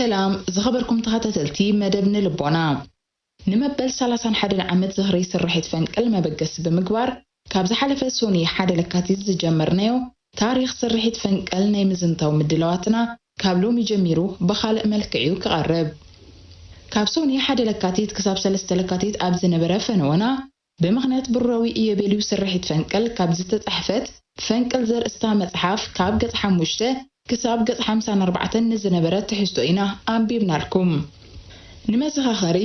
ሰላም ዝኸበርኩም ተኸታተልቲ መደብ ንልቦና። ንመበል ሰላሳን ሓደን ዓመት ዝኽሪ ስርሒት ፈንቅል መበገሲ ብምግባር፣ ካብ ዝሓለፈ ሶኒ ሓደ ለካቲት ዝጀመርናዮ ታሪኽ ስርሒት ፈንቅል ናይ ምዝንታው ምድላዋትና፣ ካብ ሎሚ ጀሚሩ ብኻልእ መልክዕ እዩ ክቐርብ። ካብ ሶኒ ሓደ ለካቲት ክሳብ ሰለስተ ለካቲት ኣብ ዝነበረ ፈነወና፣ ብምኽንያት ብሮዊ ኢዮቤልዩ ስርሒት ፈንቅል ካብ ዝተጻሕፈት ፈንቅል ዘርእስታ መጽሓፍ ካብ ገጽ ሓሙሽተ ክሳብ ገጽ ሓምሳን ኣርባዕተን ንዝነበረ ትሕዝቶ ኢና ኣንቢብናልኩም። ንመዘኻኸሪ፣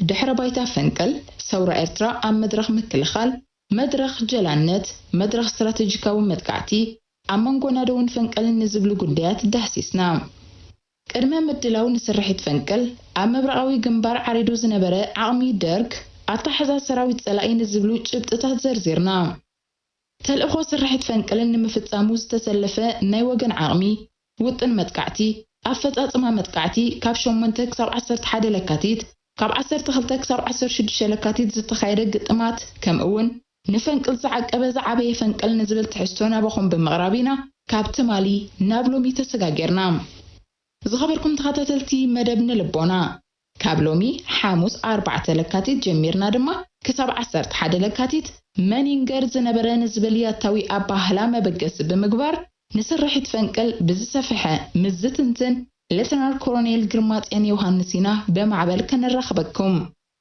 ድሕረ ባይታ ፈንቅል፣ ሰውራ ኤርትራ ኣብ መድረኽ ምክልኻል፣ መድረኽ ጀላነት፣ መድረኽ ስትራቴጂካዊ መጥቃዕቲ፣ ኣብ መንጎ ናደውን ፈንቅልን ንዝብሉ ጉዳያት ዳህሲስና። ቅድመ ምድላው ንስርሒት ፈንቅል፣ ኣብ ምብራቓዊ ግንባር ዓሪዱ ዝነበረ ዓቕሚ ደርግ፣ ኣተሓሕዛ ሰራዊት ጸላኢ ንዝብሉ ጭብጥታት ዘርዚርና። ተልእኾ ስርሒት ፈንቅልን ንምፍጻሙ ዝተሰለፈ ናይ ወገን ዓቕሚ፣ ውጥን መጥቃዕቲ፣ ኣፈጻጽማ መጥቃዕቲ ካብ ሸሞንተ ክሳብ ዓሰርተ ሓደ ለካቲት፣ ካብ ዓሰርተ ክልተ ክሳብ ዓሰርተ ሽዱሽተ ለካቲት ዝተኻየደ ግጥማት፣ ከምኡ'ውን ንፈንቅል ዝዓቀበ ዝዓበየ ፈንቅል ንዝብል ትሕዝቶ ናባኹም ብምቕራብ ኢና ካብ ትማሊ ናብ ሎሚ ተሰጋጊርና። ዝኸበርኩም ተኸታተልቲ መደብ ንልቦና፣ ካብ ሎሚ ሓሙስ ኣርባዕተ ለካቲት ጀሚርና ድማ ክሳብ ዓሰርተ ሓደ ለካቲት መኒንገር ዝነበረ ንዝብል ያታዊ ኣባህላ መበገሲ ብምግባር ንስርሒት ፈንቅል ብዝሰፍሐ ምስ ዝትንትን ሌተናል ኮሎኔል ግርማጽዮን ዮሃንስ ኢና ብማዕበል ከነራኽበኩም።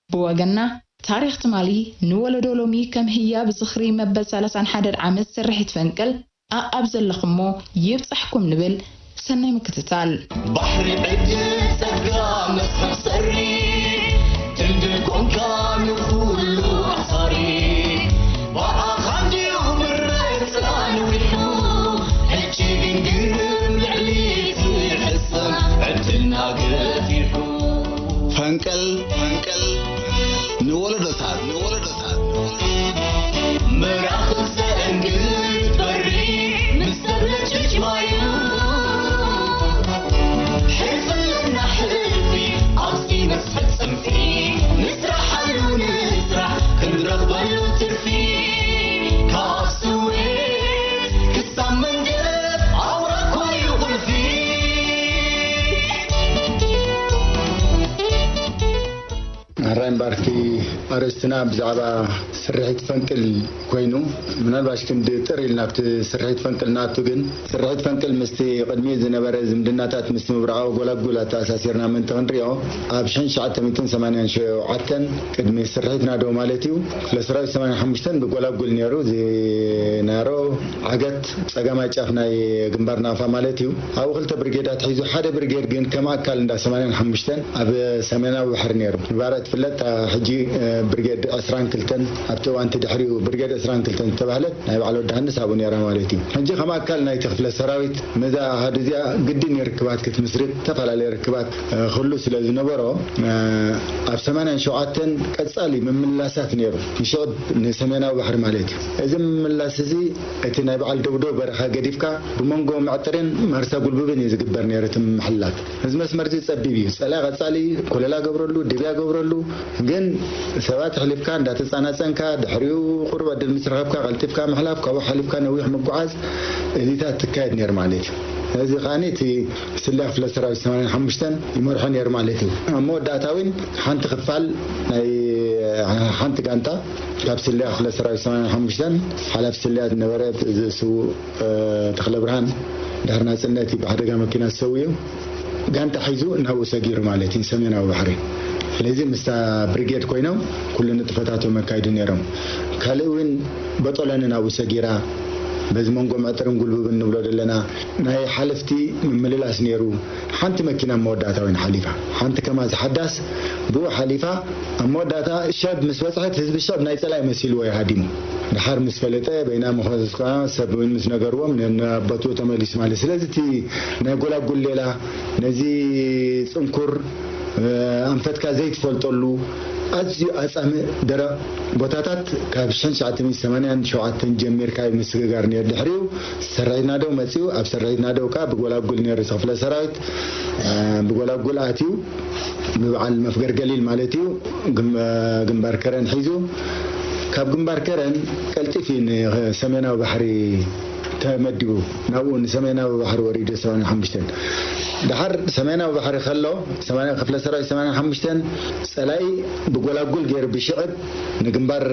ብወገንና ታሪኽ ትማሊ ንወለዶ ሎሚ ከም ህያብ ዝኽሪ መበል ሰላሳን ሓደን ዓመት ስርሒት ፈንቅል ኣኣብ ዘለኹሞ ይብጻሕኩም ንብል። ሰናይ ምክትታል። ባሕሪ ዕድል ጸጋ መስሕብ ሰሪ ክንዲ ኮንካ ንኹሉ ኣሳሪ ብኣኻ እንድዩ ምረጽና ንዊሑ ሕጂ ግን ግርም ልዕሊ እቲ ሕጽን ዕድልና ገፊሑ ፈንቅል ፈንቅል ንወለዶታት ንወለዶታት መራኽብ ዘእንግድ በሪ ምስ ተብለጭልጭ ማዩ ሕልፍና ሕልፊ ኣብዚ መስሕብ ጽንፊ ንስራሓሉ ንስራሕ ክንረኽበሉ ትርፊ ካብ ስዌት ክሳብ መንደፍ ኣውራ ኮይኑ ቁልፊ ሕራይ እምበኣር እቲ ኣርእስትና ብዛዕባ ስርሒት ፈንቅል ኮይኑ፣ ምናልባሽ ክንዲ ጥር ኢልና ኣብቲ ስርሒት ፈንቅል ንኣቱ፣ ግን ስርሒት ፈንቅል ምስቲ ቅድሚኡ ዝነበረ ዝምድናታት ምስቲ ምብራቓዊ ጎላጉል ኣተኣሳሲርና ምእንቲ ክንሪኦ፣ ኣብ ሽሕን ትሽዓተ ሚእትን ሰማንያን ሸውዓተን ቅድሚ ስርሒት ናደው ማለት እዩ፣ ክፍለ ሰራዊት ሰማንያን ሓሙሽተን ብጎላጉል ነይሩ፣ እዚ ናሮ ዓገት ጸጋማይ ጫፍ ናይ ግንባር ናቕፋ ማለት እዩ። ኣብኡ ክልተ ብርጌዳት ሒዙ፣ ሓደ ብርጌድ ግን ከም ኣካል እንዳ ሰማንያን ሓሙሽተን ኣብ ሰሜናዊ ባሕሪ ነይሩ። ንባራ ትፍለጥ፣ እታ ሕጂ፣ እ፣ ብርጌድ ዕስራን ክልተን፣ ኣብቲ እዋን እቲ ድሕሪኡ ብርጌድ ዕስራን ክልተን ዝተባህለት ናይ በዓል ወዲ ሃንስ ኣብኡ ነይራ ማለት እዩ። ሕጂ ከም ኣካል ናይቲ ክፍለ ሰራዊት ነዛ ኣሃዱ እዚኣ ግድን እዩ ርክባት ክትምስርት፣ ዝተፈላለየ ርክባት፣ እ፣ ክህሉ ስለ ዝነበሮ፣ እ፣ ኣብ ሰማንያን ሸውዓተን ቀጻሊ ምምላሳት ነይሩ። ንሽቕብ ንሰሜናዊ ባሕሪ ማለት እዩ። እዚ ምምላስ እዚ እቲ ናይ በዓል ደብደው በረኻ ገዲፍካ ብመንጎ መዕጥርን ማርሳ ጉልብብን እዩ ዝግበር ነይሩ እቲ ምምሕልላፍ። እዚ መስመር እዚ ጸቢብ እዩ። ጸላኢ ቀጻሊ ኮለላ ገብረሉ፣ ድብያ ገብረሉ፣ ግን ሰባት ኣሕሊፍካ እንዳተጻናጸንካ፣ ድሕሪኡ ቁሩብ ዕድል ምስ ረኸብካ ቀልጢፍካ ምሕላፍ፣ ካብኡ ሓሊፍካ ነዊሕ ምጉዓዝ፣ እዚታት ትካየድ ነይሩ ማለት እዩ። እዚ ከኣ እቲ ስለያ ክፍለ ሰራዊት ሰማንያን ሓሙሽተን ይመርሖ ነይሩ ማለት እዩ። ኣብ መወዳእታ እውን ሓንቲ ክፋል ናይ ሓንቲ ጋንታ ካብ ስለያ ክፍለ ሰራዊት ሰማንያን ሓሙሽተን ሓላፊ ስለያ ዝነበረ እዚ ስዉእ፣ እ፣ ተኽለ ብርሃን ድሕሪ ናጽነት እዩ ብሓደጋ መኪና ዝሰውኡ። ጋንታ ሒዙ ናብኡ ሰጊሩ ማለት እዩ፣ ሰሜናዊ ባሕሪ። ስለዚ ምስታ ብሪጌድ ኮይኖም ኩሉ ንጥፈታቶም የካይዱ ነይሮም። ካልእ እውን በጦለኒ ናብኡ ሰጊራ፣ በዚ መንጎ መዕጥርን ጉልብብን ንብሎ ዘለና ናይ ሓለፍቲ ምምልላስ ነይሩ። ሓንቲ መኪና ኣብ መወዳእታ እውን ሓሊፋ፣ ሓንቲ ከማዝ ሓዳስ ብኡ ሓሊፋ። ኣብ መወዳእታ ሸብ ምስ በጽሐት ህዝቢ ሸብ ናይ ጸላኢ መሲልዎ እዩ ሃዲሙ። ድሓር ምስ ፈለጠ በይና መኸስካ ሰብ እውን ምስ ነገርዎም ን-፣ ናብ ቦትኡ ተመሊሱ ማለት። ስለዚ እቲ ናይ ጎላጉል ሌላ ነዚ ጽንኩር፣ እ፣ ኣንፈትካ ዘይትፈልጠሉ ኣዝዩ ኣጻምእ ደረቕ ቦታታት ካብ ሽሕን ትሽዓተ ሚእትን ሰማንያን ሸውዓተን ጀሚርካ እዩ ምስግጋር ነይሩ። ድሕሪኡ ስርሒት ናደው መጺኡ፣ ኣብ ስርሒት ናደው ከኣ ብጎላጉል ነይሩ እቲ ክፍለ ሰራዊት፣ እ፣ ብጎላጉል ኣትዩ ብበዓል መፍገር ገሊል ማለት እዩ ግም-፣ ግንባር ከረን ሒዙ ካብ ግንባር ከረን ቀልጢፍ እዩ ንሰሜናዊ ባሕሪ ተመዲቡ ናብኡ ንሰሜናዊ ባሕሪ ወሪዱ ሰማንያን ሓሙሽተን። ድሓር ሰሜናዊ ባሕሪ ከሎ፣ ሰማንያ ክፍለ ሰራዊት ሰማንያ ሓሙሽተን ጸላኢ ብጎላጉል ገይሩ ብሽዕብ ንግንባር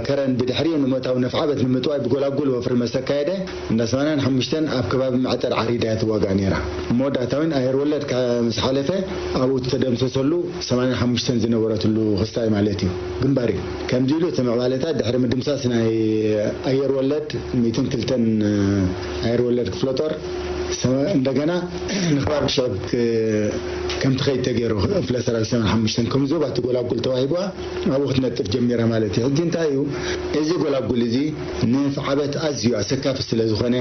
ከረን ብድሕሪኡ ንምእታው ነፍዓበት ንምጥዋይ ብጎላጉል ወፍሪ መስተካየደ እንዳ ሰማንያን ሓሙሽተን ኣብ ከባቢ መዕጠር ዓሪዳ እያ ትዋጋእ ነይራ። መወዳእታዊን ኣየር ወለድ ምስ ሓለፈ ኣብኡ ተደምሰሰሉ ሰማንያን ሓሙሽተን ዝነበረትሉ ክስታይ ማለት እዩ። ግንባር እዩ። ከምዚ ኢሉ እቲ ምዕባለታት ድሕሪ ምድምሳስ ናይ ኣየር ወለድ ሚእትን ክልተን ኣየር ወለድ ክፍለ ጦር ሰ-፣ እንደገና ንኽባቢ ሽዕብ ክ-፣ ከም ትኸይድ ተገይሩ ክፍለ ሰራዊት ሰማንያን ሓሙሽተን ከም ዞባ እቲ ጎላጉል ተዋሂብዋ ኣብኡ ክትነጥፍ ጀሚራ ማለት እዩ። ሕጂ እንታይ እዩ እዚ ጎላጉል እዚ ንፍዓበት ኣዝዩ ኣሰካፊ ስለ ዝኾነ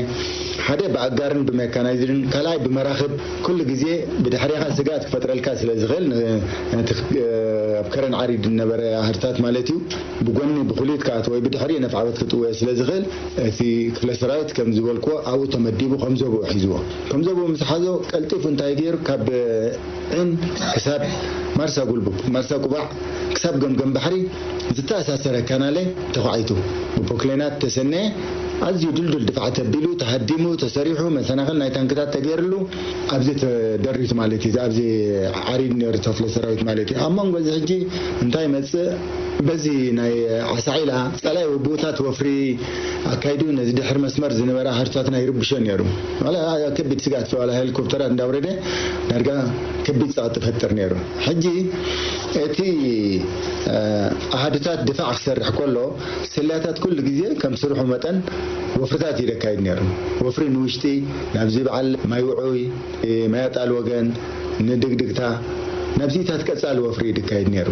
ሓደ ብኣጋርን ብሜካናይዝድን ካልኣይ ብመራኽብ ኩሉ ግዜ ብድሕሪኻ ስግኣት ክፈጥረልካ ስለ ዝኽእል ን-፣ ነቲ ክ-፣ ኣብ ከረን ዓሪድ ዝነበረ ኣህርታት ማለት እዩ ብጎኒ ብኹሊት ክኣት ወይ ብድሕሪኡ ነፍዓበት ክጥወዮ ስለ ዝኽእል እቲ ክፍለ ሰራዊት ከም ዝበልክዎ ኣብኡ ተመዲቡ ከም ዘብኡ ሒዝዎ። ከም ዘብኡ ምስ ሓዞ ቀልጢፉ እንታይ ገይሩ ካብ ዒን ክሳብ ማርሳ ጉልቡብ፣ ማርሳ ቁባዕ ክሳብ ገምገም ባሕሪ ዝተኣሳሰረ ካናለ ተዃዒቱ ብፖክሌናት ተሰነየ ኣዝዩ ድልዱል ድፋዕ ተቢሉ ተሃዲሙ ተሰሪሑ መሰናኽል ናይ ታንክታት ተገይርሉ ኣብዚ ተደሪቱ ማለት እዩ። ኣብዚ ዓሪድ ነይሩ ተፍሎ ሰራዊት ማለት እዩ። ኣብ መንጎ እዚ ሕጂ እንታይ ይመጽእ? በዚ ናይ ዓሳዒላ ጸላኢ ውቡታት ወፍሪ ኣካይዱ ነዚ ድሕር መስመር ዝነበረ ኣህርታትና ይርብሾ ነይሩ። ዋላ ከቢድ ስጋት ዋላ ሄሊኮፕተራት እንዳውረደ ዳርጋ ከቢድ ጸቕጢ ፈጥር ነይሩ። ሕጂ እቲ ኣሃዱታት ድፋዕ ክሰርሕ ከሎ ስለያታት ኩሉ ግዜ ከም ስርሑ መጠን ወፍርታት እዩ ደካይድ ነይሩ። ወፍሪ ንውሽጢ ናብዚ በዓል ማይ ውዑይ፣ ማይ ኣጣል ወገን፣ ንድግድግታ ናብዚታት ቀጻሊ ወፍሪ እዩ ድካይድ ነይሩ።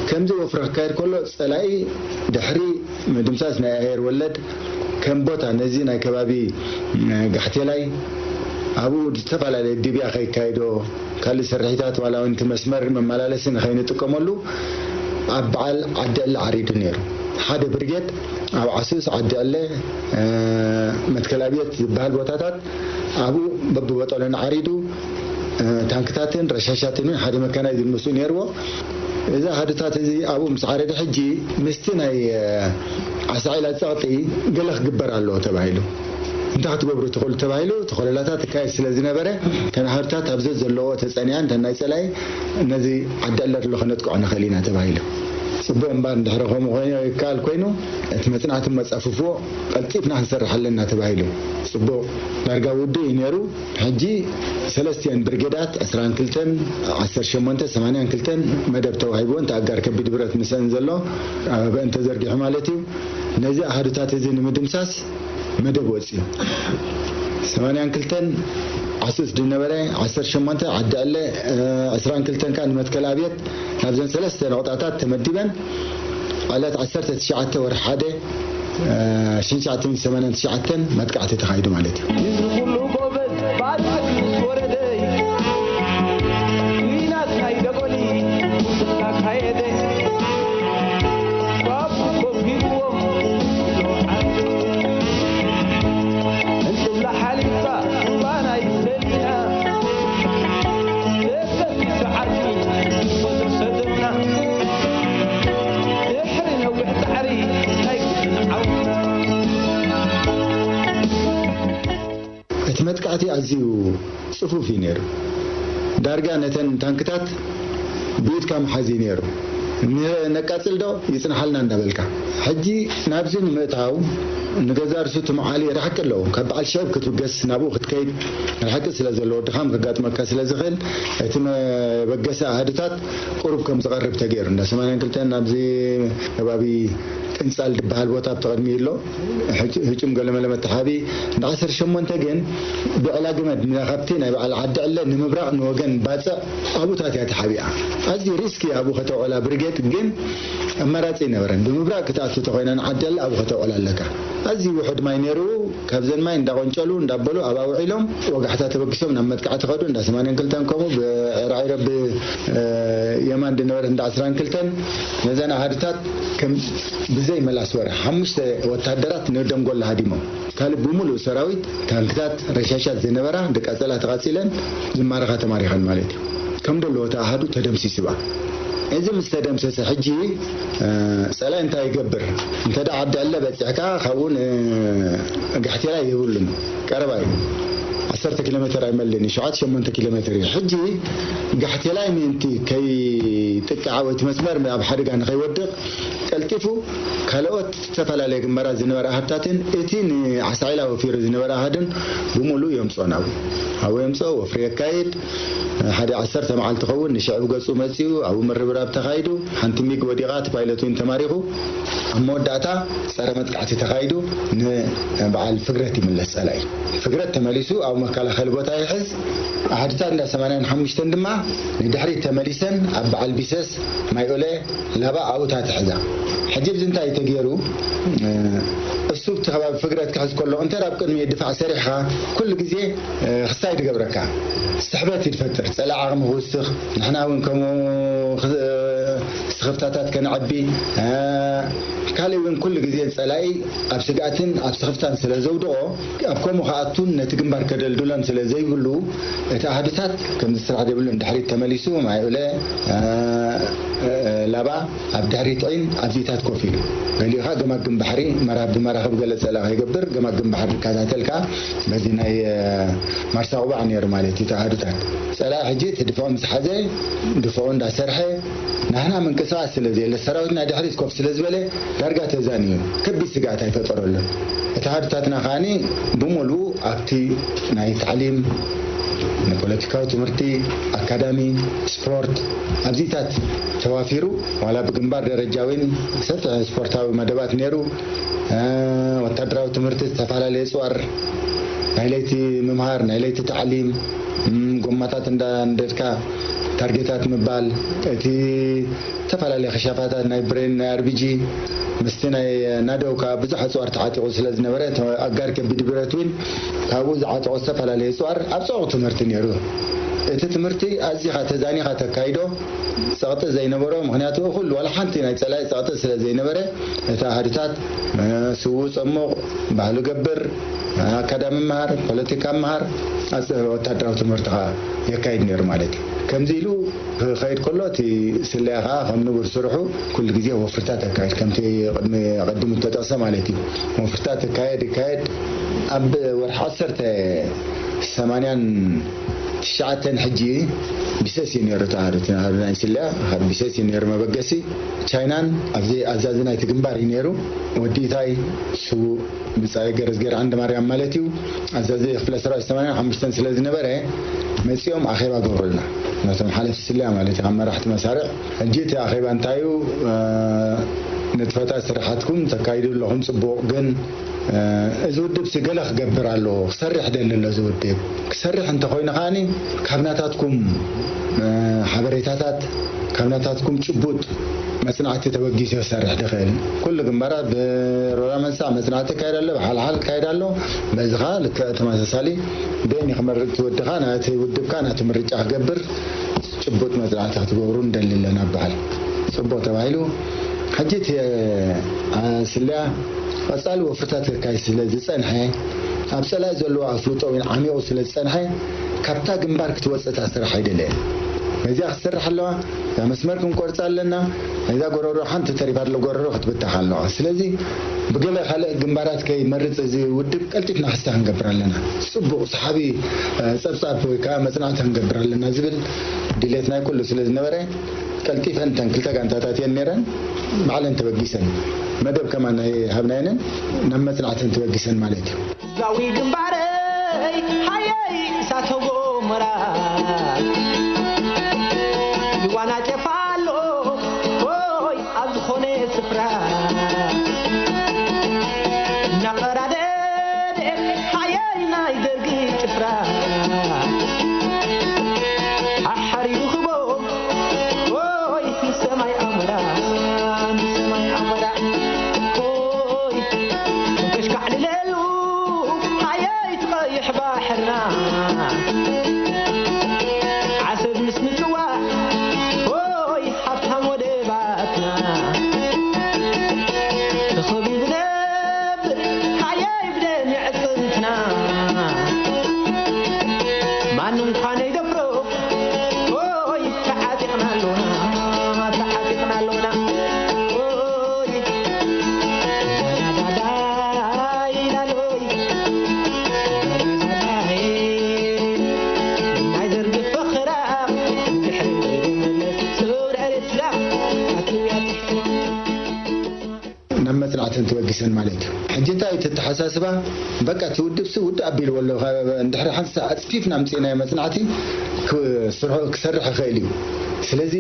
ከምዚ ወፍሪ ክካየድ ከሎ ጸላኢ ድሕሪ ምድምሳስ ናይ ኣየር ወለድ ከም ቦታ ነዚ ናይ ከባቢ ጋሕቴላይ ኣብኡ ዝተፈላለየ ድብያ ከይካይዶ ካልእ ስርሒታት ዋላ እውን እቲ መስመር መመላለሲ ንኸይንጥቀመሉ ኣብ በዓል ዓዲ ዕለ ዓሪዱ ነይሩ። ሓደ ብርጌድ ኣብ ዓሱስ ዓዲ ዕለ መትከል ኣብየት ዝበሃል ቦታታት ኣብኡ በብበጠሎን ዓሪዱ ታንክታትን ረሻሻትን ሓደ መካናይዝድ ምስኡ ነይርዎ። እዚ ኣሃዱታት እዚ ኣብኡ ምስ ዓረደ ሕጂ ምስቲ ናይ ዓሳዒላ ጸቕጢ ገለ ክግበር ኣለዎ ተባሂሉ። እንታይ ክትገብሩ ትኽእሉ ተባሂሉ እቲ ኮለላታት ይካየድ ስለ ዝነበረ ተናሃርታት ኣብዚ ዘለዎ ተጸኒኣን ተናይ ጸላይ ነዚ ዓዲ ዕለት ኣሎ ከነጥቅዖ ንኽእል ኢና ተባሂሉ። ጽቡቕ እምበር እንድሕሪ ከምኡ ኮይኑ ይከኣል ኮይኑ እቲ መጽናዕቲ መጻፍፍዎ ቀልጢፍና ክንሰርሕ ኣለና ተባሂሉ። ጽቡቕ ዳርጋ ውዱእ እዩ ነይሩ። ሕጂ ሰለስቲአን ብርጌዳት ዕስራን ክልተን ዓሰርተ ሸሞንተ ሰማንያን ክልተን መደብ ተዋሂብወን ተኣጋር ከቢድ ብረት ምስአን ዘሎ ኣበበአን ተዘርጊሑ ማለት እዩ። ነዚ ኣሃዱታት እዚ ንምድምሳስ መደብ ወፅዩ ሰማንያን ክልተን ዓሱስ ዝነበረ ዓሰርተ ሸሞንተ ዓዲ ዕለ ዕስራን ክልተን ከዓ ንመትከል ኣብየት ናብዘን ሰለስተ ነቑጣታት ተመዲበን ዕለት ዓሰርተ ትሽዓተ ወርሒ ሓደ ሽሕን ትሽዓተ ሚእትን ሰማንያን ትሽዓተን መጥቃዕቲ ተኻይዱ ማለት እዩ። እዚ ኩሉ ጎበዝ ባጽዕ ምስ ወረደ ኲናት ናይ ደጎሊ ምስ ኣካየደ ባቡ ኮፍ ሂብዎም እንስላ ሓሊፍካ ሩባ ናይ ሰሊና ደገፊ ብዓርኪ ወተሰደምና ድሕሪ ነዊሕ ጻዕሪ ናይ ግድን ዓውና እቲ መጥቃዕቲ ኣዝዩ ጽፉፍ እዩ ነይሩ። ዳርጋ ነተን ታንክታት ብኢድካ ምሓዝ እዩ ነይሩ። ን-፣ ነቃጽል ዶ ይጽንሓልና እንዳበልካ። ሕጂ ናብዚ ንምእታው ንገዛ ርእሱ ትመዓሊ ርሕቂ ኣለዎ። ካብ በዓል ሽዕብ ክትብገስ ናብኡ ክትከይድ ርሕቂ ስለ ዘለዎ ድኻም ከጋጥመካ ስለ ዝኽእል እቲ መበገሲ ኣሃዱታት ቁሩብ ከም ዝቐርብ ተገይሩ። እንዳ ሰማንያን ክልተን ናብዚ ከባቢ ጥንጻል ዝበሃል ቦታ ኣብቲ ቅድሚ ኣሎ። ህጭ-፣ ህጩም ገለመለ መተሓቢ እንዳ ዓሰርተ ሸሞንተ ግን ብዕላ ገመድ ንዳ ካብቲ ናይ በዓል ዓዲ ዕለ ንምብራቕ ንወገን ባጽዕ ኣብኡታት እያ ተሓቢኣ። ኣዝዩ ሪስክ እዩ ኣብኡ ከተውዕላ ብርጌድ ግን ኣማራጺ ኣይነበረን። ብምብራቕ ክትኣቱ ተኾይና ንዓዲ ዕለ ኣብኡ ከተውዕላ ኣለካ። ኣዝዩ ውሑድ ማይ ነይሩ። ካብዘን ማይ እንዳቆንጨሉ እንዳበሉ ኣብኣ ውዒሎም ወጋሕታ ተበጊሶም ናብ መጥቃዕቲ ከዱ። እንዳ ሰማንያን ክልተን ከምኡ ብራዒሮ ብየማን ዝነበረት እንዳ ዓስራን ክልተን ነዘን ኣሃዱታት ከም ብዘይ መላስ ወረ ሓሙሽተ ወታደራት ንደንጎላ ሃዲሞም ካልእ ብምሉእ ሰራዊት ታንክታት ረሻሻት ዝነበራ ድቃጸላ ተቃጺለን ዝማረኻ ተማሪኸን ማለት እዩ። ከም ደለዎ እቲ ኣሃዱ ተደምሲስባ። እዚ ምስ ተደምሰሰ ሕጂ ጸላኢ እንታይ ይገብር? እንተ ደኣ ዓዲ ዕለ በጺሕካ ካብኡ ንጋሕቴላ የብሉን ቀረባ እዩ። ዓሰርተ ኪሎ ሜትር ኣይመልን እዩ፣ ሸውዓተ ሸሞንተ ኪሎ ሜትር እዩ። ሕጂ ጋሕቴላይ ምእንቲ ከይጥቃዕ ወይ እቲ መስመር ኣብ ሓደጋ ንኸይወድቕ ቀልጢፉ ካልኦት ዝተፈላለየ ግንባራት ዝነበረ ኣሃድታትን እቲ ንዓሳዒላ ወፊሩ ዝነበረ ኣሃድን ብምሉእ የምፅኦ ናብኡ። ኣብኡ የምፅኦ፣ ወፍሪ የካይድ። ሓደ ዓሰርተ መዓልቲ ኸውን ንሽዕብ ገፁ መፂኡ፣ ኣብኡ ምርብራብ ተኻይዱ። ሓንቲ ሚግ ወዲቓ፣ እቲ ፓይለት እውን ተማሪኹ። ኣብ መወዳእታ ጸረ መጥቃዕቲ ተኻይዱ ንበዓል ፍግረት ይምለስ ጸላኢ። ፍግረት ተመሊሱ ኣብ መከላኸሊ ቦታ ይሕዝ። ኣሃዱታት እንዳ ሰማንያን ሓሙሽተን ድማ ንድሕሪት ተመሊሰን ኣብ በዓል ቢሰስ፣ ማይ ኦለ፣ ላባ ኣብኡታት ይሕዛ። ሕጂ እዚ እንታይ ተገይሩ? እ፣ እሱ እቲ ከባቢ ፍግረት ክሕዝ ከሎ እንተ ኣብ ቅድሚ ድፋዕ ሰሪሕኻ ኩሉ ግዜ፣ እ፣ ክሳይ ትገብረካ። ስሕበት እዩ ዝፈጥር። ጸላኢ ዓቕሚ ክውስኽ፣ ንሕና እውን ከምኡ ክ-፣ ስኽፍታታት ከነዕቢ፣ እ፣ ካልእ እውን ኩሉ ግዜ ጸላኢ ኣብ ስግኣትን ኣብ ስኽፍታን ስለ ዘውድቖ፣ ኣብ ከምኡ ክኣቱን ነቲ ግንባር ከደልድሎን ስለ ዘይብሉ፣ እቲ ኣሃዱታት ከምዚ ስራሕ ዘይብሉ ንድሕሪት ተመሊሱ፣ ማይ ኡለ፣ እ፣ እ፣ ላባ ኣብ ድሕሪት ዒን ኣብዚታት ኮፍ ኢሉ፣ ገሊኡ ኸኣ ገማግም ባሕሪ መራ-፣ ብመራኽብ ገለ ጸላ ከይገብር ገማግም ባሕሪ ይከታተል ከኣ በዚ ናይ፣ እ፣ ማርሳ ቁባዕ ነይሩ ማለት እዩ። እቲ ኣሃዱታት ጸላኢ ሕጂ እቲ ድፍኦ ምስ ሓዘ፣ ድፍኦ እንዳሰርሐ፣ ናህና ምንቅስቓስ ስለ ዘየለ፣ ሰራዊት ናይ ድሕሪት ኮፍ ስለ ዝበለ፣ ዳርጋ ተዛንዩ፣ ከቢድ ስግኣት ኣይፈጠረሉን። እቲ ኣሃዱታትና ከኣኒ ብምሉኡ ኣብቲ ናይ ታዕሊም፣ ንፖለቲካዊ ትምህርቲ፣ ኣካዳሚ፣ ስፖርት፣ ኣብዚታት ተዋፊሩ፣ ዋላ ብግንባር ደረጃ እውን ሰፊሕ ስፖርታዊ መደባት ነይሩ። እ፣ ወታደራዊ ትምህርቲ፣ ዝተፈላለየ ጽዋር፣ ናይ ለይቲ ምምሃር፣ ናይ ለይቲ ታዕሊም፣ እም፣ ጎማታት እንዳ-፣ እንደድካ ታርጌታት ምባል፣ እቲ ዝተፈላለየ ክሻፋታት ናይ ብሬን፣ ናይ ኣር ቢ ጂ፣ ምስቲ ናይ ናደው ከኣ ብዙሕ ኣጽዋር ተዓጢቑ ስለ ዝነበረ፣ እቲ ኣጋር ከቢድ ብረት እውን ካብኡ ዝዓጠቖ ዝተፈላለየ ኣጽዋር ኣብ ጽዑቕ ትምህርቲ ነይሩ። እቲ ትምህርቲ ኣዚኻ ተዛኒኻ ተካይዶ ጸቕጢ ዘይነበሮ፣ ምኽንያቱ ኩሉ ዋላ ሓንቲ ናይ ጸላኢ ጸቕጢ ስለ ዘይነበረ፣ እቲ ኣሃዱታት፣ እ፣ ስዉእ ጸሙቕ፣ ባህሉ ገብር፣ ኣካዳሚ ምሃር፣ ፖለቲካ ምሃር፣ ኣጽ-፣ ወታደራዊ ትምህርቲ ኸኣ የካይድ ነይሩ ማለት እዩ። ከምዚ ኢሉ ክኸይድ ከሎ፣ እቲ ስለያ ኸኣ ከም ንቡር ስርሑ ኩሉ ግዜ ወፍርታት የካይድ፣ ከምቲ ቅድሚ፣ ኣቐዲሙ እተጠቕሰ ማለት እዩ። ወፍርታት ይካየድ፣ ይካየድ። ኣብ ወርሒ ዓሰርተ ሰማንያን ትሽዓተን ሕጂ ቢሰስ እዩ ነይሩ፣ እቲ ኣሃዱ፣ እቲ ኣሃዱ ናይ ስለያ ካብ ቢሰስ እዩ ነይሩ መበገሲ። ቻይናን ኣብዚ ኣዛዚ ናይቲ ግንባር እዩ ነይሩ። ወዲ ኢታይ፣ ስዉእ ብጻይ ገረዝጌር ዓንደ ማርያም ማለት እዩ። ኣዛዚ ክፍለ ሰራዊት ሰማንያን ሓሙሽተን ስለ ዝነበረ፣ መጺኦም ኣኼባ ገብሩልና። ነቶም ሓለፍቲ ስለያ ማለት እዩ፣ ካብ መራሕቲ መሳርዕ። ሕጂ እቲ ኣኼባ እንታይ እዩ? እ፣ ንጥፈታት ስራሓትኩም ተካይዱ ኣለኹም፣ ጽቡቕ፣ ግን፣ እ፣ እዚ ውድብ ሲ ገለ ክገብር ኣለዎ፣ ክሰርሕ ደሊ ኣሎ። እዚ ውድብ ክሰርሕ እንተኾይኑ ከኣኒ ካብ ናታትኩም፣ እ፣ ሓበሬታታት፣ ካብ ናታትኩም ጭቡጥ መጽናዕቲ ተበጊሱ ክሰርሕ ድኽእል። ኩሉ ግንባራት ብሮራ መልሳዕ መጽናዕቲ ይካየድ ኣሎ፣ ብሓልሓል ይካየድ ኣሎ። በዚ ኸኣ ልክዕ ተመሳሳሊ በየን ክመርጽ እቲ ወድኻ፣ ናቲ ውድብካ ናቲ ምርጫ ክገብር ጭቡጥ መጽናዕቲ ክትገብሩ ንደሊ ኣለና በሃል። ጽቡቕ ተባሂሉ። ሕጂ እቲ፣ እ፣ ስለያ ቀጻሊ ወፍርታት ከካይድ ስለ ዝጸንሐ፣ ኣብ ጸላኢ ዘለዎ ኣፍልጦ እውን ዓሚቑ ስለ ዝጸንሐ፣ ካብታ ግንባር ክትወጽእ እታ ስራሕ ኣይደለየን። በዚኣ ክትሰርሕ ኣለዋ፣ እዛ መስመር ክንቆርጻ ኣለና፣ ናይዛ ጎረሮ ሓንቲ ተሪፋ ዘሎ ጎረሮ ክትብተኽ ኣለዋ። ስለዚ ብገለ ካልእ ግንባራት ከይመርጽ እዚ ውድብ ቀልጢፍና ክስታ ክንገብር ኣለና። ጽቡቕ ሰሓቢ፣ እ፣ ጸብጻብ ወይ ከኣ መጽናዕቲ ክንገብር ኣለና ዝብል ድሌት ናይ ኩሉ ስለ ዝነበረ፣ ቀልጢፈን እተን ክልተ ጋንታታት እየን ነይረን፣ ባዕለን ተበጊሰን። መደብ ከማን ኣይሃብናየንን፣ ናብ መጽናዕተን ተበጊሰን ማለት እዩ። ዛዊ ግንባረይ ሃየይ እሳተ ጎመራ ይዋናጨፍ ኣሎ፣ ሆይ ኣብ ዝኾነ ስፍራ እናቐራደደ፣ ሃየይ ናይ ደርጊ ጭፍራ ሓሓር ይኽቦ፣ ሆይ ንሰማይ ኣሞራ፣ ንሰማይ ኣሞራ፣ ሆይ ተሽካዕልለሉ፣ ሃየይ ትቐይሕ ባሕርና ዓሰብ ምስ ምጽዋዕ፣ ይሰን ማለት እዩ። ሕጂ እንታይ እዩ እቲ ኣተሓሳስባ? በቃ እቲ ውድብ ሲ ውድእ ኣቢልዎ ኣሎ። እንድሕሪ ሓንሳ ኣፅፊፍና ኣምፂእናዮ መፅናዕቲ ክሰርሖ-፣ ክሰርሕ ይኽእል እዩ። ስለዚ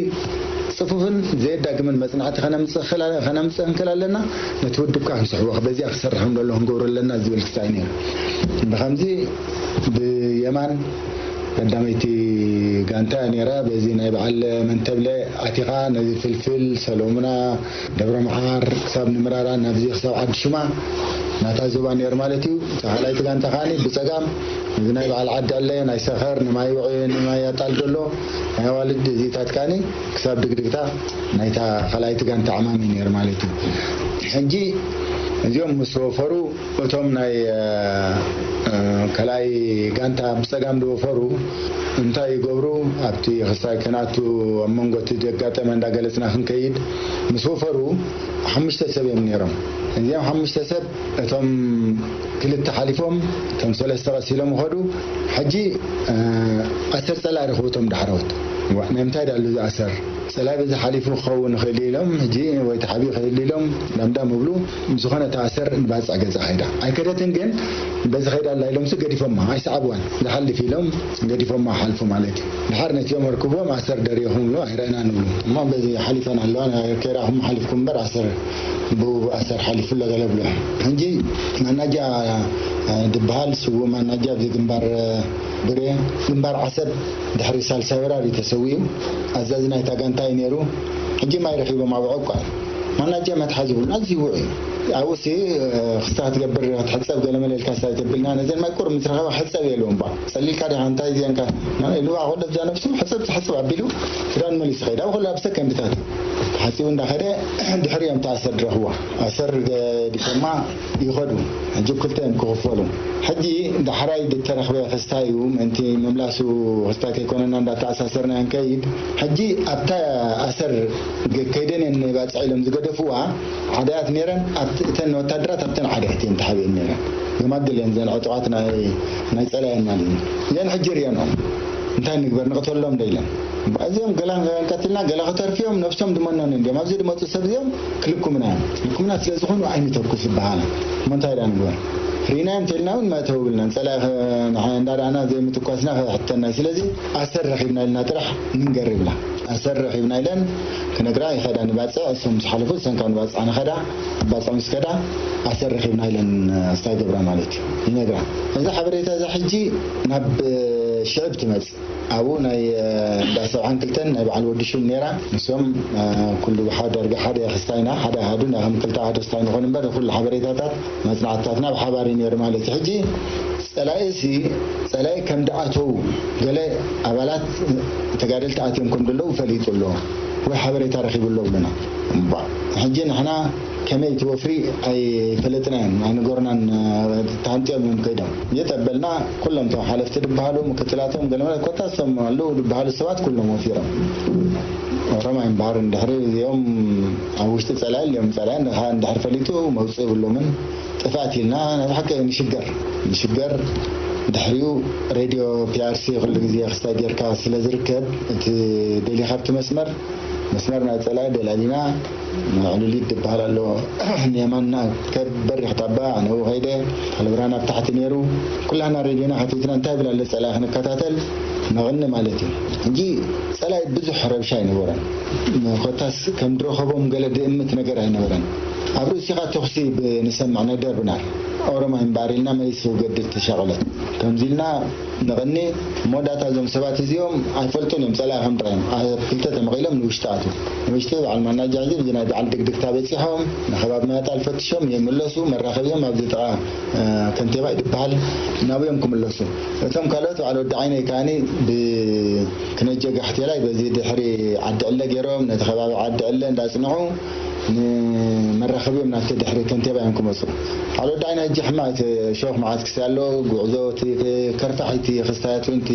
ፅፉፍን ዘየዳግምን መፅናዕቲ ከነምፅእ ክላ-፣ ከነምፅእ እንክል ኣለና፣ ነቲ ውድብ ከዓ ክንስሕቦ፣ በዚኣ ክሰርሕ ከም ዘሎ ክንገብሮ ኣለና ዝብል ክሳይ ነይሩ። ብኸምዚ ብየማን ቀዳመይቲ ጋንታ እያ ነይራ። በዚ ናይ በዓል መንተብለ ኣቲኻ ነዚ ፍልፍል ሰሎሙና ደብረ መዓር ክሳብ ንምራራ ናብዚ ክሳብ ዓዲ ሽማ ናታ ዞባ ነይሩ ማለት እዩ። እታ ካልኣይቲ ጋንታ ከዓኒ ብጸጋም እዚ ናይ በዓል ዓዲ ኣለ፣ ናይ ሰኸር፣ ንማይ ውዒ፣ ንማይ ኣጣል ዘሎ ናይ ኣዋልድ እዚታት ከዓኒ ክሳብ ድግድግታ ናይታ ካልኣይቲ ጋንታ ዕማም እዩ ነይሩ ማለት እዩ። ሕጂ እዚኦም ምስ ወፈሩ እቶም ናይ፣ እ፣ እ፣ ካልኣይ ጋንታ ብጸጋም ዝወፈሩ እንታይ ይገብሩ? ኣብቲ ክሳይ ከነኣቱ ኣብ መንጎ እቲ ዘጋጠመ እንዳገለጽና ክንከይድ፣ ምስ ወፈሩ ሓሙሽተ ሰብ እዮም ነይሮም። እዚኦም ሓሙሽተ ሰብ እቶም ክልተ ሓሊፎም፣ እቶም ሰለስተ ቀሲሎም ይኸዱ። ሕጂ፣ እ፣ ኣሰር ጸላኢ ረኽቡ እቶም ዳሕረዎት። ዋ፣ ናይ ምንታይ ዳሉ ዝኣሰር? ጸላኢ በዚ ሓሊፉ ክኸውን ይኽእል ኢሎም፣ ሕጂ ወይ ተሓቢኡ ክህሉ ኢሎም ዳምዳም እብሉ። ዝኾነ ተኣሰር ንባጽዕ ገዛ ኸይዳ ኣይከደትን፣ ግን በዚ ኸይዳ ኣላ ኢሎምሲ ገዲፎማ፣ ኣይሰዓብዋን። ዝሓልፍ ኢሎም ገዲፎማ ሓልፉ ማለት እዩ። ድሓር ነቲኦም ኣርክቦም ኣሰር ደሪኹም ኢሉ ኣይረእናን እብሉ። እሞ በዚ ሓሊፈን ኣለዋ፣ ከይራኹም ሓሊፍኩም እምበር ኣሰር ብኡ ኣሰር ሓሊፉ ኣሎ ገለ ብሎ። ሕጂ ማናጃ፣ እ፣ ድበሃል ስዉእ ማናጃ ኣብዚ ግንባር፣ እ፣ ብሬ፣ ግንባር ዓሰብ ድሕሪ ሳልሳይ ወራር እዩ ተሰዊኡ። ኣዛዚ ናይታ ጋንታ እዩ ነይሩ። ሕጂ ማይ ረኺቦም ኣብ ዕቋር። ማናጀ መትሓዚ ይብሉና ዝውዕ እዩ። ኣብኡሲ፣ እ፣ ክስታ ክትገብር ክትሕጸብ ገለ መለ ኢልካ ሳይ ተብልና፣ ነዘን ማይ ቁሩብ ምስ ረኸባ ክሕጸብ የለዎም ባ። ጸሊልካ ዲኻ እንታይ እዚአንካ? ና-፣ ኢልዋ ኮሎ እዛ ነፍሱ ሕጸብ ትሕጸብ ኣቢሉ ክዳን መሊሱ ኸይድ። ኣብ ኩሉ ኣብ ሰከንድታት ተሓጺቡ እንዳኸደ ድሕሪ እዮም ተኣሰር ድረኽዋ። ኣሰር ገዲፎማ ይኸዱ። ሕጂ ክልተ እዮም ክኽፈሉ። ሕጂ ዳሕራይ ዝተረኽበ ክስታይ እዩ፣ ምእንቲ ምምላሱ ክስታይ ከይኮነና እንዳተኣሳሰርና ንከይድ። ሕጂ ኣብታ ኣሰር ገ-፣ ከይደን እየን ንባጽዕ ኢሎም ዝገደፍዋ ዓዳያት ነይረን፣ ኣብቲ፣ እተን ወታደራት ኣብተን ዓዳያት እየን ተሓቢአን ነይረን። ገማግል እየን ዘን ዕጡቓት ናይ፣ ናይ ጸላእየን ማለት እዩ። እየን ሕጂ ርእየንኦም። እንታይ ንግበር ንቕተሎም ዶ ኢለን። እዚኦም ገላ ንቀትልና ገላ ክተርፍዮም ነብሶም ድመኖን እንዲዮም። ኣብዚ ድመፁ ሰብ እዚኦም ክልኩምና እዮም። ክልኩምና ስለ ዝኾኑ ኣይንተኩስ ይበሃል። እሞ እንታይ ዳ ንግበር? ርኢናዮም እንተልና እውን መእተዊ ብልናን። ጸላኢ ኸ-፣ ንዓ እንዳረኣና ዘይምትኳስና ክሕተና እዩ። ስለዚ ኣሰር ረኺብና ኢልና ጥራሕ ንንገር ይብላ። ኣሰር ረኺብና ኢለን ክነግራ ይኸዳ ንባጽዕ። እሶም ምስ ሓለፉ እሰን ካብ ንባጽዕ ንኸዳ። ባጽዕ ምስ ከዳ ኣሰር ረኺብና ኢለን እስታይ ገብራ ማለት እዩ ይነግራ። እዚ ሓበሬታ እዛ ሕጂ ናብ ሽዕብ ትመጽእ። ኣብኡ ናይ፣ እ፣ እንዳ ሰብዓን ክልተን ናይ በዓል ወዲ ሹም ነይራ። ንሶም፣ እ፣ ኩሉ ብሓ-፣ ዳርጋ ሓደ ክስታይና፣ ሓደ ኣሃዱ፣ ናይ ከም ክልተ ኣሃዱ ክስታይ ንኾን እምበር፣ ኩሉ ሓበሬታታት መጽናዕትታትና ብሓባር እዩ ነይሩ ማለት እዩ። ሕጂ ጸላኢሲ፣ ጸላኢ ከም ደኣተዉ፣ ገለ ኣባላት ተጋደልቲ ኣትዮም ከም ዘለዉ ፈሊጡ ኣሎ፣ ወይ ሓበሬታ ረኺቡ ኣሎ ብለና። እምባ፣ ሕጂ ንሕና ከመይ እቲ ወፍሪ ኣይፈለጥናዮን፣ ኣይነገሩናን፣ ተሃንጥዮም እዮም ከይዶም። የጠበልና፣ ኩሎም እቶም ሓለፍቲ ዝበሃሉ፣ ምክትላቶም፣ ገለመለ፣ ኮታስ እቶም ኣለዉ ዝበሃሉ ሰባት ኩሎም ወፊሮም። ኦሮማይ እምበሃር እንድሕሪ እዚኦም ኣብ ውሽጢ ጸላኢ እዮም፣ ጸላኢ እንድኻ-፣ እንድሕር ፈሊጡ መውጽእ የብሎምን። ጥፍኣት ኢልና ናይ ብሓቂ ንሽገር፣ ንሽገር። ድሕሪኡ ሬድዮ ፒ ኣር ሲ ኩሉ ግዜ ክስታይ ጌርካ ስለ ዝርከብ፣ እቲ ደሊኻ ኣብቲ መስመር፣ መስመር ናይ ጸላኢ ደላሊና፣ ዕሉሊት ዝበሃል ኣሎ። ንየማንና ከ-፣ በሪኽ ታባ፣ ኣነ ኣብኡ ኸይደ፣ ተኽለብርሃን ኣብ ታሕቲ ነይሩ። ኩላህና ሬድዮና ከፊትና፣ እንታይ ይብል ኣሎ ጸላኢ ክንከታተል፣ ነቕኒ ማለት እዩ። ሕጂ ጸላኢ ብዙሕ ረብሻ ኣይነበረን። ኮታስ ከም ድረኸቦም ገለ ድእምት ነገር ኣይነበረን። ኣብ ርእሲኻ ተኹሲ ብ-፣ ንሰምዕ ናይ ደርብናር። ኦሮማይ እምበኣር ኢልና መሊስ ገድል ተሻቐለት። ከምዚ ኢልና ንቕኒ መወዳእታ እዞም ሰባት እዚኦም ኣይፈልጡን እዮም ጸላኢ ከም ጥራዮም። ኣብ ክልተ ተመቒሎም ንውሽጢ ኣትዉ። ንውሽጢ በዓል ማናጃ ሕጂ እዚ ናይ በዓል ድግድግታ በጺሖም፣ ንከባብ ማያጣል ፈትሾም ይምለሱ፣ መራኸቢኦም ኣብዚ ጥቓ፣ እ፣ ከንቴባ እዩ ዝበሃል፣ ናብኦም ክምለሱ። እቶም ካልኦት በዓል ወዲ ዓይነይ ከኣኒ ብ-፣ ክነጀ ጋሕቴላይ በዚ ድሕሪ ዓዲ ዕለ ገይሮም ነቲ ከባቢ ዓዲ ዕለ እንዳጽንዑ ንመራኸቢኦም ናብቲ ድሕሪ ከንቴባ እዮም ክመጹ። በዓል ወዲ ዓይነይ ሕጂ ሕማቕ እቲ ሾኽ መዓት ክሳይ ኣሎ፣ ጉዕዞ እቲ ከርፋሕ እቲ ክስታያት እውን እቲ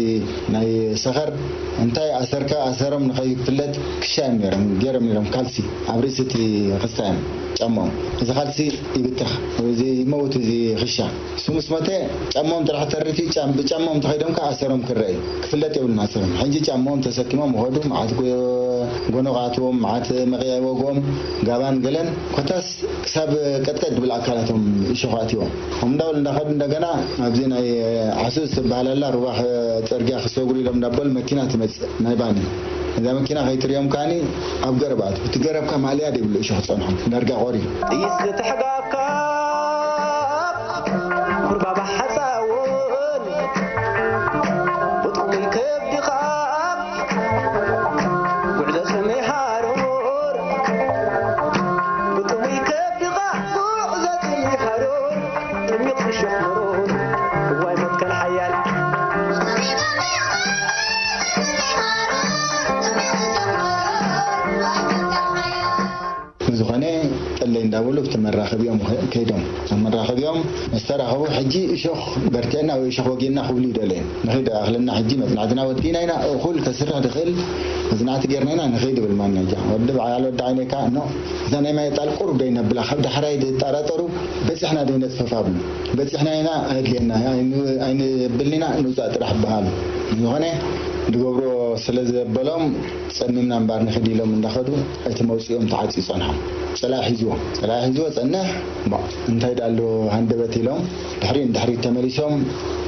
ናይ ሰኸር እንታይ ኣሰርካ ኣሰሮም ንኸይፍለጥ ክሻ እዮም ነይሮም፣ ገይሮም ነይሮም ካልሲ ኣብ ርእሲ እቲ ክስታዮም ጫማኦም። እዚ ካልሲ ይብተኽ፣ እዚ ይመውት፣ እዚ ክሻ። እሱ ምስ ሞተ ጫማኦም ጥራሕ ተሪፉ ጫም-፣ ብጫማኦም ተኸይዶም ከዓ ኣሰሮም ክረአ እዩ። ክፍለጥ የብሉን ኣሰሮም። ሕጂ ጫማኦም ተሰኪሞም ይኸዱ፣ መዓት ጎ-፣ ጎኖቓትዎም፣ መዓት መቕያ ይወግኦም፣ ጋባን ገለን፣ ኮታስ ክሳብ ቀጠድ ዝብል ኣካላቶም እሾኽ ኣትዎም። ከምኡ እንዳበሉ እንዳኸዱ እንደገና ኣብዚ ናይ ዓሱስ ትበሃል ኣላ፣ ሩባ ኸ-፣ ጽርግያ ክሰግሩ ኢሎም እንዳበሉ መኪና ትመጽእ፣ ናይ ባኒ። እዛ መኪና ከይትሪኦም ከኣኒ ኣብ ገረብ ኣትዉ። እቲ ገረብ ከ ማልያ ዘይብሉ እሾኽ ጸንሖም፣ ዳርጋ ቆርዩ። ጥይት ዝተሕጋካ ኩርባባ ሓፃውን ብጥሙይ ከብድኻ ጉዕዞ ጽምይ ሃሩር ብጥሙይ ከብድኻ ጉዕዞ ጽምይ ሃሩር ጥሚቕ እሾኽ ምሩር እዋይ መትከል ሓያል። ዝኾነ ጠለይ እንዳበሉ ኣብቲ መራኸቢኦም ከ-፣ ከይዶም። ኣብ መራኸቢኦም ምስ ተራኸቡ፣ "ሕጂ እሾኽ በርቲዕና ወይ እሾኽ ወጊእና" ክብሉ ይደለዩ። "ንኺድ ኣኽለና፣ ሕጂ መጽናዕትና ወዲእና ኢና፣ እኹል ከስርሕ ዝኽእል መጽናዕቲ ጌርና ኢና ንኺድ" ይብል ማናጃ። ወዲ በዓል ወዲ ዓይነይ ከኣ፣ "ኖ፣ እዛ ናይ ማይ ጣል ቁሩብ ዶ ይነብላ፣ ካብ ዳሕራይ ዝጠራጠሩ በጺሕና ዶ ይነጽፈፋ?" ብሉ። "በጺሕና ኢና፣ ኣየድልየና፣ ኣይን-፣ ኣይንብልን ኢና፣ ንውጻእ ጥራሕ" በሃሉ። ዝኾነ ዝገብሮ ስለ ዘበሎም፣ ጸሚምና እምበር ንኺድ ኢሎም እንዳኸዱ፣ እቲ መውጽኢኦም ተዓጽዩ ጸንሖም። ጸላኢ ሒዝዎ፣ ጸላኢ ሒዝዎ ጸንሕ። እሞ እንታይ ደኣ ኣሎ ሃንደበት ኢሎም፣ ድሕሪት ንድሕሪት ተመሊሶም፣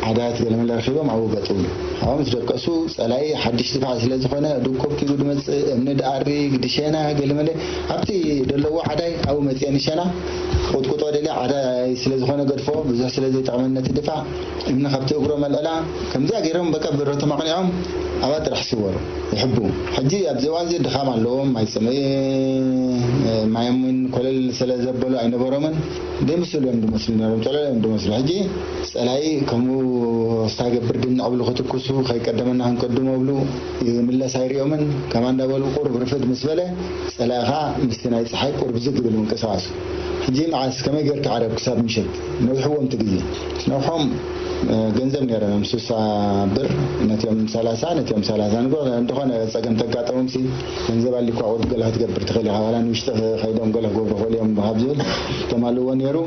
ዓዳያት ገለመለ ረኺቦም ኣብኡ ገጥ ብሉ። ኣብኡ ምስ ደቀሱ፣ ጸላኢ ሓድሽ ድፋዕ ስለ ዝኾነ፣ ዱብ ኮብቲቡ ድመጽእ፣ እምኒ ድኣርግ፣ ድሸና፣ ገለመለ፣ ኣብቲ ደለዎ ዓዳይ ኣብኡ መጽኤ ንሸና፣ ክቕጥቅጦ ደልየ፣ ዓዳይ ስለ ዝኾነ ገድፎ፣ ብዙሕ ስለ ዘይጠቕመኒ ነቲ ድፋዕ፣ እምኒ ካብቲ እግሮም ኣልዕላ፣ ከምዚኣ ገይሮም በቃ ብረቶም ኣቕኒዖም ኣብኣ ጥራሕ ስወሩ፣ ይሕብኡ። ሕጂ ኣብዚ እዋን እዚ ድኻም ኣለዎም፣ ማይ ጽምኢ፣ ማዮም እውን ኮለል ስለ ዘበሉ ኣይነበሮምን። ዘይምስሉ እዮም ዝመስሉ ነይሮም፣ ጨለሎ እዮም ዝመስሉ። ሕጂ ጸላኢ ከምኡ ስታ ገብር ድንዕ ብሉ ክትኩሱ፣ ከይቀደመና ክንቀድሞ ብሉ ይምለስ ኣይሪኦምን። ከማ እንዳበሉ ቁሩብ ርፍድ ምስ በለ፣ ጸላኢ ኸኣ ምስቲ ናይ ጸሓይ ቁሩብ ዝግ ይብል ምንቅስቓሱ። ሕጂ መዓስ ከመይ ጌርካ ዓረብ ክሳብ ምሸት ነዊሕዎም እቲ ግዜ። ነውሖም፣ እ፣ ገንዘብ ነይሮም፣ ስሳ ብር ነቲኦም ሰላሳ፣ ነቲኦም ሰላሳ ንጎ-፣ እንተኾነ ጸገም ተጋጠሞምሲ፣ ገንዘብ ኣሊኳ ቁሩብ ገለ ክትገብር ትኽእል ኢኻ፣ ዋላ ንውሽጢ ከይዶም ገለ ክገብሩ ይኽእሉ እዮም ካብ ዝብል ተማልእዎ ነይሩ።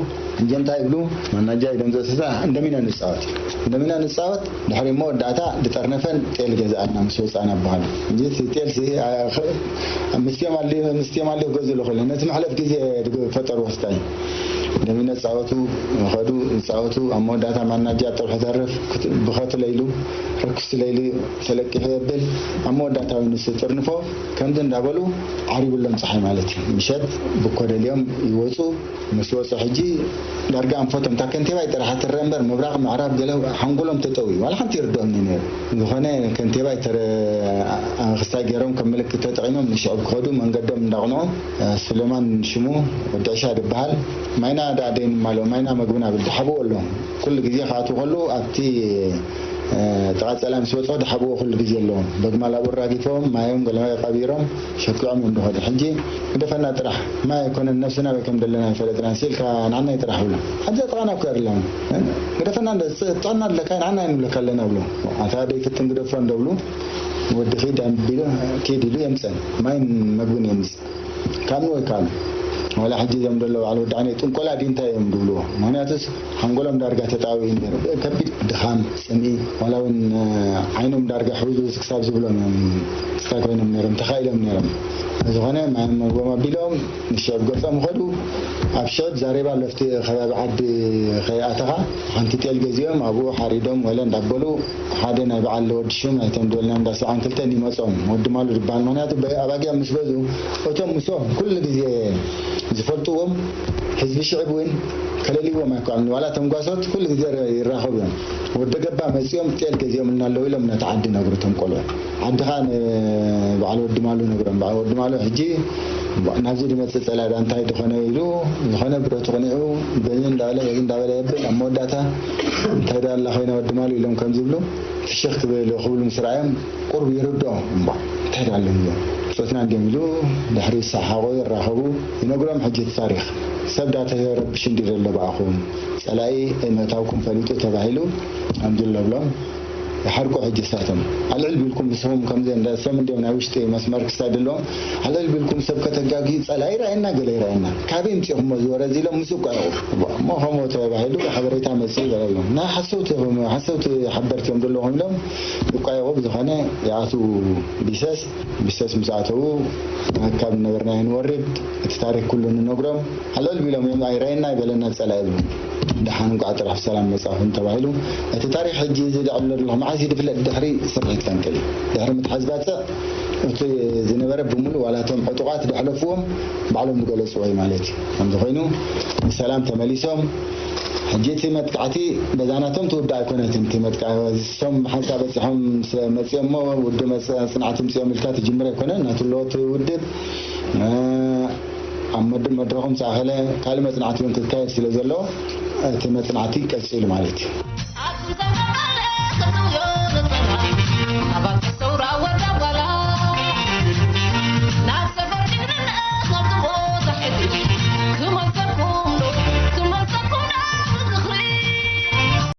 እንጂ እንታይ ይብሉ፣ ማናጃ ኢዶም ዘእስሳ፣ "እንደሚና ንጻወት፣ እንደሚና ንጻወት፣ ድሕሪ መወዳእታ ድጠርነፈን ጤል ገዛኣልና ምስ ወጻእና" በሃሉ። እንጂ እቲ ጤልሲ፣ ኣ፣ ኸ-፣ ምስቲኦም ኣሊ-፣ ምስቲኦም ኣልዮ ክገዝኡ ይኽእሉ። ነቲ መሕለፍ ግዜ ዝፈጠርዎ ስታይ። እንደሚና ጻወቱ፣ ኸዱ፣ ጻወቱ፣ ኣብ መወዳእታ ማናጃ ጥርሑ ተርፍ፣ ክት-፣ ብኸትለ ኢሉ፣ ረኩስ ለይሉ ተለቂሑ የብል። ኣብ መወዳእታ እውን ንሱ ጥርንፎ፣ ከምዚ እንዳበሉ ዓሪብሎም ጸሓይ ማለት እዩ። ምሸት ብኮደልዮም ይወጹ። ምስ ወጹ ሕጂ ዳርጋ ኣንፈቶም፣ እታ ከንቲባይ ጥራሕ ትረአ እምበር፣ ምብራቕ፣ ምዕራብ፣ ገለ ሓንጎሎም ተጠውዩ፣ ዋላ ሓንቲ ይርድኦም ነይሩ። ዝኾነ ከንቲባይ ተረ-፣ ክስታይ ገይሮም ከም ምልክት ተጠቒሞም ንሽዕብ ክኸዱ መንገዶም እንዳቕንዑ፣ ሱሌማን ሽሙ፣ ወዲ ዕሻ ዝበሃል፣ "ማይና ደኣ ደይንማሎ፣ ማይና መግብና" ብል፣ ድሓብዎ ኣሎ። ኩሉ ግዜ ክኣትዉ ከለዉ ኣብቲ፣ እ፣ ጥቓ ጸላም ምስ በጽሑ ድሓብዎ ኩሉ ግዜ ኣለዎም። በግማል ኣብኡ ኣራጊፎም፣ ማዮም ገለ ቀቢሮም፣ ሸኪዖም እዮም ዝኸዱ። ሕጂ ግደፈና ጥራሕ፣ ማይ ኣይኮነን፣ ነብስና ኣበይ ከም ዘለና ኣይፈለጥናን፣ ስኢልካ ንዓናይ ጥራሕ ብሎ። ኣብዚ ጥቓና እኮ የርላን። ግደፈና እንደ-፣ ጥዕና ኣለካ፣ ንዓና ኣይንብለካ ኣለና ብሎ። ኣታ ደይፍትን ግደፎ እንደብሉ፣ ወዲ ኺድ ኣቢሉ፣ ኪድ ኢሉ የምጸን። ማይን መግብን የምጽእ። ካብ ንወይ ካብ ዋላ ሕጂ እዞም ዘለዉ በዓል ወዲ ዓይነይ ጥንቆላ ድዩ እንታይ እዮም ዝብልዎ? ምኽንያቱስ ሓንጎሎም ዳርጋ ተጣዊኡ ነይሩ። ከቢድ ድኻም፣ ጽምኢ፣ ዋላ እውን ዓይኖም ዳርጋ ሕውዝውዝ ክሳብ ዝብሎም እዮም፣ ክስታይ ኮይኖም ነይሮም፣ ተኻኢሎም ነይሮም። ዝኾነ ማይ መግቦም ኣቢሎም ንሽዕብ ገጾም ኸዱ። ኣብ ሽዕብ ዛሬባ ለፍቲ ከባቢ ዓዲ ከይኣተኻ ሓንቲ ጤል ገዚኦም ኣብኡ ሓሪዶም ወለ እንዳበሉ ሓደ ናይ በዓል ወዲ ሹም ኣይተን ዝበልና እንዳ ሰብዓን ክልተን ይመጾም። ወዲ ማሉ ዝበሃል፣ ምኽንያቱ በ-፣ ኣባጊዕ ምስ ገዝኡ እቶም ምስኦም ኩሉ ግዜ ዝፈልጥዎም ህዝቢ ሽዕብ እውን ከለልይዎም ኣይከኣሉን። ዋላ እቶም ጓሶት ኩሉ ግዜ ረ-፣ ይራኸቡ እዮም። ወዲ ገባ መጺኦም ጤል ገዚኦምልና ኣለዉ ኢሎም ነቲ ዓዲ ነግሩ እቶም ቆልዑ። ዓዲ ኸኣ ንበዓል ወዲ ማሉ ነግሮም። በዓል ወዲ ማሉ ሕጂ ናብዚ ዝመጽእ ጸላኢ እንታይ ዝኾነ ኢሉ፣ ዝኾነ ብረቱ ቅኒዑ፣ በዚ እንዳበለ፣ በዚ እንዳበለ የብል። ኣብ መወዳእታ እንታይ ደኣ ኣላ ኮይና ወዲ ማሉ ኢሎም ከም ዝብሉ፣ ፍሽኽ ክብል ክብሉ ምስ ረኣዮም፣ ቁሩብ ይርድኦም። እምባ፣ እንታይ ደኣ ኣሎ ኢሎም፣ ብጾትና እንድዮም ኢሉ፣ ድሕሪ ይሰሓሓቑ፣ ይራኸቡ፣ ይነግሮም ሕጂ እቲ ታሪኽ። ሰብ ደኣ ተረብሽ እንድዩ ዘሎ ብኣኹም፣ ጸላኢ ምእታውኩም ፈሊጡ ተባሂሉ፣ ከምዚ ኣሎ ብሎም። ይሓርቁ። ሕጂ እሳቶም ኣልዕል ቢልኩም ምስኹም ከምዚ እንደ ሰም እንዲኦም ናይ ውሽጢ መስመር ክሳድ ኣለዎም ኣልዕል ቢልኩም ሰብ ከተጋጊ ጸላ ይረኣየና ገለ ይረኣየና ካበይ ምጽኹሞ ዝወረ እዚ ኢሎም ምስ እኳ ይቑ እሞ ከምኡ ተባሂሉ ሓበሬታ መጽኡ ይበለሎም ናይ ሓሰውቲ ሓሰውቲ ሓበርቲ እዮም ዘለኹም ኢሎም ይቋየቑ። ብዝኾነ ይኣትዉ ቢሰስ ቢሰስ ምስ ኣተዉ ካብ ነበርናዮ ንወርድ እቲ ታሪክ ኩሉ ንነግሮም ኣልዕል ቢሎም እዮም ኣይረኣየና ይበለና ጸላ ይብሉ። ደሓን እንኳዕ ጥራሕ ብሰላም መጻኹም ተባሂሉ። እቲ ታሪኽ ሕጂ እዚ ደዕሎ ኣለኹ መዓስ እዩ ድፍለጥ ድሕሪ ስርሒት ፈንቅል እዩ። ድሕሪ ምትሓዝ ባጽዕ እቲ ዝነበረ ብምሉእ ዋላቶም ዕጡቓት ደሕለፍዎም ባዕሎም ዝገለጽዎ እዩ ማለት እዩ። ከምዚ ኮይኑ ብሰላም ተመሊሶም ሕጂ እቲ መጥቃዕቲ በዛናቶም ትውዳ ኣይኮነትን። እቲ መጥቃ እሶም ሓንሳ በፂሖም መፂኦሞ ውዱ መፅናዕቲ ምፅኦም ኢልካ ትጅምር ኣይኮነ ናትለዎት ውድብ ኣብ መድረኹም ዝኣኸለ ካልእ መጽናዕቲ እውን ክካየድ ስለ ዘሎ እቲ መጽናዕቲ ቀጺሉ ማለት እዩ።